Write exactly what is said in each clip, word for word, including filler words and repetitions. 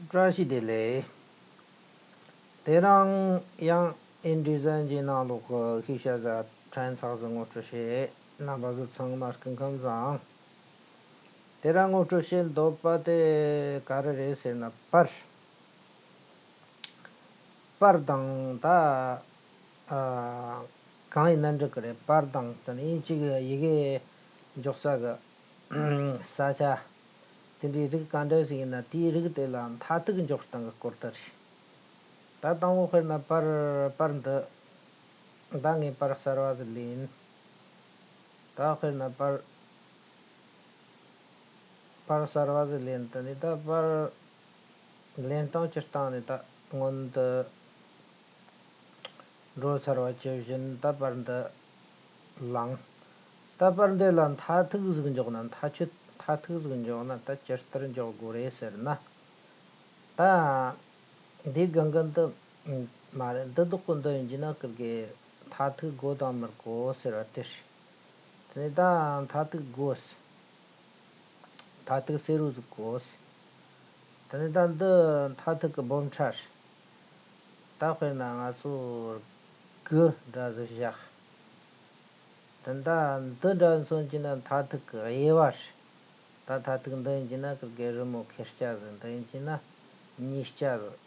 བཀྲ་ཤིས་བདེ་ལེགས། དེ་རིང་ཡང་ཨིན་ཌི་ཟན་གྱི་ནང་ལོགས་ཀྱི་ཤེས་བྱ་ཟ་ཕྲན་ཚེགས་ཟིག་ངོ་སྤྲོད་བྱེད། རྣམ་པ་ཚོ་ཚང་མ་སྐུ་ཁམས་བཟང་། དེ་རིང་ངོ་སྤྲོད་བྱེད་འདོད་པ་དེ་ག་རེ་རེད་ཟེར་ན། པར། པར་དང་ད། ཨ། གང་ཡིན་ན་འགྲིག་གི་རེད། པར་དང་དེ་ནས་ཡིན་གཅིག་ཡི་གེ་འཇོག་ས་གི་ས་ཆ། དེ་འདྲའི་རིགས་ག་འདྲ་ཞིག་ཡིན་ན་དེའི་རིགས་དེ་ལ་མཐའ་ཐུག་འཇོག་སྟངས་ཀྱི་སྐོར་དེ་རེད། ད་དང་པོ་དཔེར་ན་པར། པར་འདི། ད་ངས་པར་གསར་བ་ཟིག་ལེན། ད་དཔེར་ན་པར། པར་གསར་བ་ཟིག་ལེན། དེ་ནས་ད་པར་ལེན་སྟངས་ཀྱི་སྟེང་ནས་ད་སྔོན་དུ་འགྲོ་ཚར་བ་ཇི་བཞིན་ད་པར་འདི་བླངས། ད་པར་འདི་ལ་མཐའ་ཐུག་ཟིག་འཇོག་ན། མཐའ་ཆོད་མཐའ་ཐུག་ཟིག་འཇོག་ན་ད་ཇི་ལྟར་འཇོག་དགོས་རེད་ཟེར་ན། ད་འདི་གང་གི་འདི་མ་རེད། འདི་དག་གི་འདི་ཡིན་གྱི་ན་ཀིར་གི་མཐའ་ཐུག་དགོས་དང་མི་དགོས་ཟེར་བ་དེ་རེད། དེ་ནས་ད་མཐའ་ཐུག་དགོས། མཐའ་ཐུག་སེ་རུ་ཟིག་དགོས། དེ་ནས་ད་འདི་མཐའ་ཐུག་གི་སྦོམ་ཕྲ་རེད། ད་དཔེར་ན་ང་ཚོ་དགུ་འདྲ་ཟིག་བཞག་དེ་ད་འདི་འདྲ་མཚོན་གྱི་ན་མཐའ་ཐུག་གི་དབྱེ་བ་རེད། ད་མཐའ་ཐུག་འདི་ཡིན་གྱི་ན་ཀིར་གི་རི་མོ་ཁེར་རྐྱང་ཟིག་འདི་ཡིན་གྱི་ན་གཉིས་རྐྱང་ཟིག་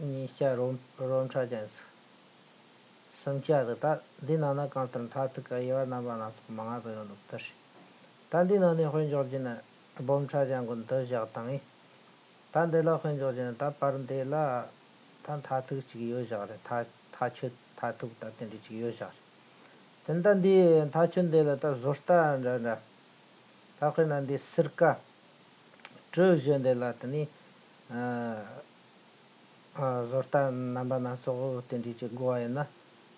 གཉིས་རྐྱང་རོ་རོ་ཕྲ་ཅན་ཟིག་སུམ་རྐྱང་ཟིག་ད་འདི་ནང་ན་གང་ལྟར་མཐའ་ཐུག་གི་དབྱེ་བ་རྣམ་པ་སྣ་ཚོགས་མང་ང་ཟིག་ཡོད་ནོ་དེ་རེད། ད་འདི་ནང་ནས་དཔེ་འཇོག་གྱི་ན་སྦོམ་ཕྲ་ཅན་གི་འདི་བཞག་དང་ཡིན། ད་འདི་ལ་དཔེ་འཇོག་བྱས་ན་ད་པར་འདི་ལ་ད་མཐའ་ཐུག་གཅིག་ཡོད་བཞག་རེད། མཐའ་མཐའ་ཆོད་མཐའ་ཐུག་ད་དེ་འདྲ་གཅིག་ཡོད་བཞག་རེད། དེ་ད་འདི་མཐའ་ཆོད་འདི་ལ་ད་བཟོ་ལྟ་འདྲ་འདྲ། ད་དཔེར་ན་འདི་སིར་ཀ་གྲུ་བཞི་འདི་ལ་དེ་ནི་ཨ་ཨ་བཟོ་ལྟ་རྣམ་པ་སྣ་ཚོགས་དེ་འདྲ་གཅིག་དགོས་པ་ཡིན་ན།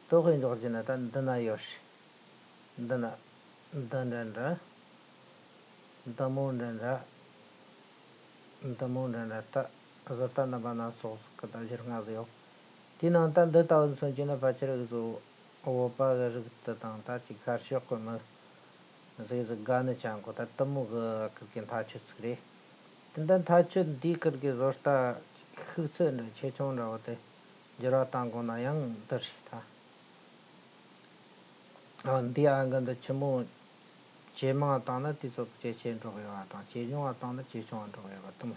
ད་དཔེ་འཇོག་བྱས་ན་ད་འདི་ན་ཡོད་རེད། འདི་ན་འདི་འདྲ་འདྲ། འདི་མོ་འདྲ་འདྲ། འདི་མོ་འདྲ་འདྲ་ད་བཟོ་ལྟ་རྣམ་པ་སྣ་ཚོགས་ཀྱི་ད་གཞི་ལྔ་ཟིག་ཡོད། དེའི་ནང་ད་འདི་ལྟ་བུ་མཚོན་གྱི་ན་ཕལ་ཆེར་བཟོ་བོད་པ་གི་རིགས་དེ་དང་ད་ཅིག་ཤར་ཕྱོགས་གི་མི་ཟིག་ཟིག་དགའ་ནི་ཅན་གོ་ད་དེ་མོ་གི་ཀིར་གི་མཐའ་ཆོད་ཟིག་རེད། དེ་འདྲ་མཐའ་ཆོད་འདིའི་ཀིར་གི་བཟོ་ལྟ་ཤུགས་ཚད་འདྲ་ཆེ་ཆུང་འདྲ་བོ་དེ་འགྱུར་བ་གཏང་དགོས་ན་ཡང་འདི་རེད་ད། ཨ། འདི་ཨང་གི་འདི་ཆི་མོ་ཇེ་མང་བཏང་ན་དེ་ཚོ་ཇེ་ཆེ་འགྲོ་གི་ཡོད་པ་དང་། ཇེ་ཉུང་བ་བཏང་ན་ཇེ་ཆུང་བ་འགྲོ་གི་ཡོད་པ་དེ་མོ་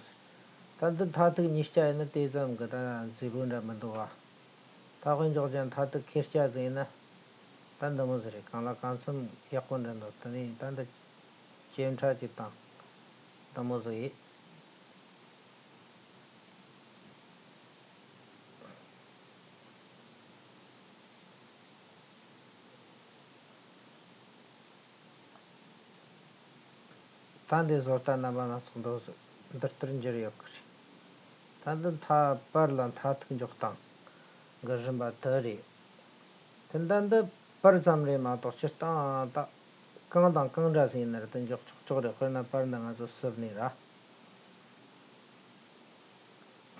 ཟེར། ད་འདི་མཐའ་ཐུག་གཉིས་ཀ་ཡིན་ན་དེ་ཙམ་གི་ད་མཛེས་པོ་འདྲ་མི་འདུག་བ། ད་དཔེ་འཇོག་ཅན་མཐའ་ཐུག་ཁེར་རྐྱང་ཟིག་ཡིན་ན་ད་འདི་མོ་ཟིག་རེད། གང་ལ་གང་འཚམ་ཡག་པོ་འདྲ་འདུག་དེ་ནས་ད་འདི་ཇེ་ཕྲ་ཅིག་བཏང་། འདི་མོ་ཟིག་ཡིན། ད་འདི་བཟོ་ལྟ་རྣམ་པ་སྣ་ཚོགས་འདུག་ཟེར་འདི་ལྟར་འགྱུར་ཡོད་ཀི་རེད། ད་འདི་མཐའ་པར་ལ་མཐའ་ཐུག་འཇོག་སྟངས་གི་རིམ་པ་དེ་རེད། དེ་ད་འདི་པར་ཙམ་རེད་མ་གཏོགས་སྤྱིར་བཏང་ད་གང་དང་གང་འདྲ་ཟིག་ཡིན་ན་ར་དེ་འཇོག་ཆོག་ཆོག་རེད། དཔེར་ན་པར་འདི་ང་ཚོ་སིལ་ནས་ར།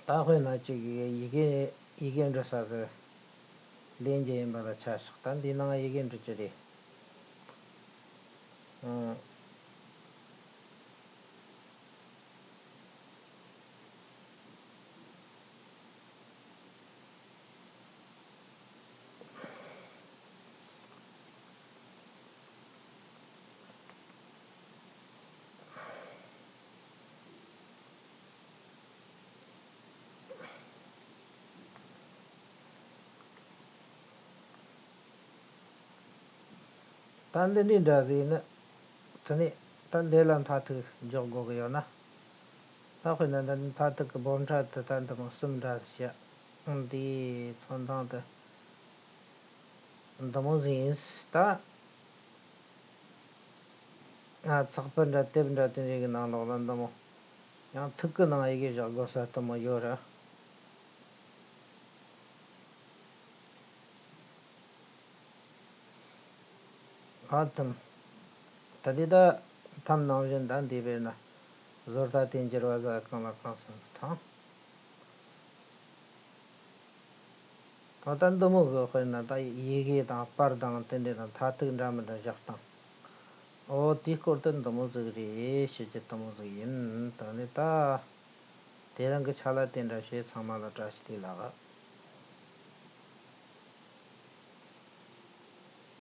ད་དཔེར་ན་ཅིག་ཡི་གེ་ཡི་གེ་འབྲི་ས་གི་ལེན་རྒྱུ་ཡིན་པ་ལ་ཆ་བཞག་ད་འདིའི་ནང་ཡི་གེ་འབྲི་རྒྱུ་རེད། ཨང་། ད་འདི་འདྲའི་འདྲ་ཟིག་ནི། དེ་ནས་ད་འདི་ལ་མཐའ་ཐུག་འཇོག་དགོས་གི་ཡོད་ན། ད་དཔེར་ན་འདི་མཐའ་ཐུག་གི་སྦོམ་ཕྲ་དེ་ད་འདི་མོ་གསུམ་འདྲ་ཟིག་བྱས། འདིའི་ཚོན་མདངས་དེ་འདི་མོ་ཟིག་ཡིན། ད་ཨ་ཚགས་པར་འདྲ་དེབ་འདྲ་དེ་འདྲའི་གི་ནང་ལོགས་ལ་འདི་མོ་ཡང་ཐིག་གི་ནང་ཡི་གེ་བཞག་དགོས་ས་དེ་མོ་ཡོད་ར། ཨ་དམ། ད་འདི་ད་ཐམ་ནང་བཞིན་ད་འདི་བས་ན་བཟོ་ལྟ་དེ་འགྱུར་བ་ཟ་གང་ལ་གང་འཚམ་དང་། ད་ལྟ་འདི་མོ་གི་དཔེར་ན་ད་ཡི་གེ་དང་པར་དང་དེ་འདྲ་དང་མཐའ་ཐུག་འདྲ་མི་འདྲ་བཞག་སྟངས། ཨོ་དེའི་སྐོར་དུ་འདི་མོ་ཟིག་རེད་ཞུ་རྒྱུ་དེ་མོ་ཟིག་ཡིན། ད་ནི་ད། དེ་རིང་གི་ཕྱག་ལས་དེ་འདྲ་བྱས། ཚང་མ་ལ་བཀྲ་ཤིས་བདེ་ལེགས།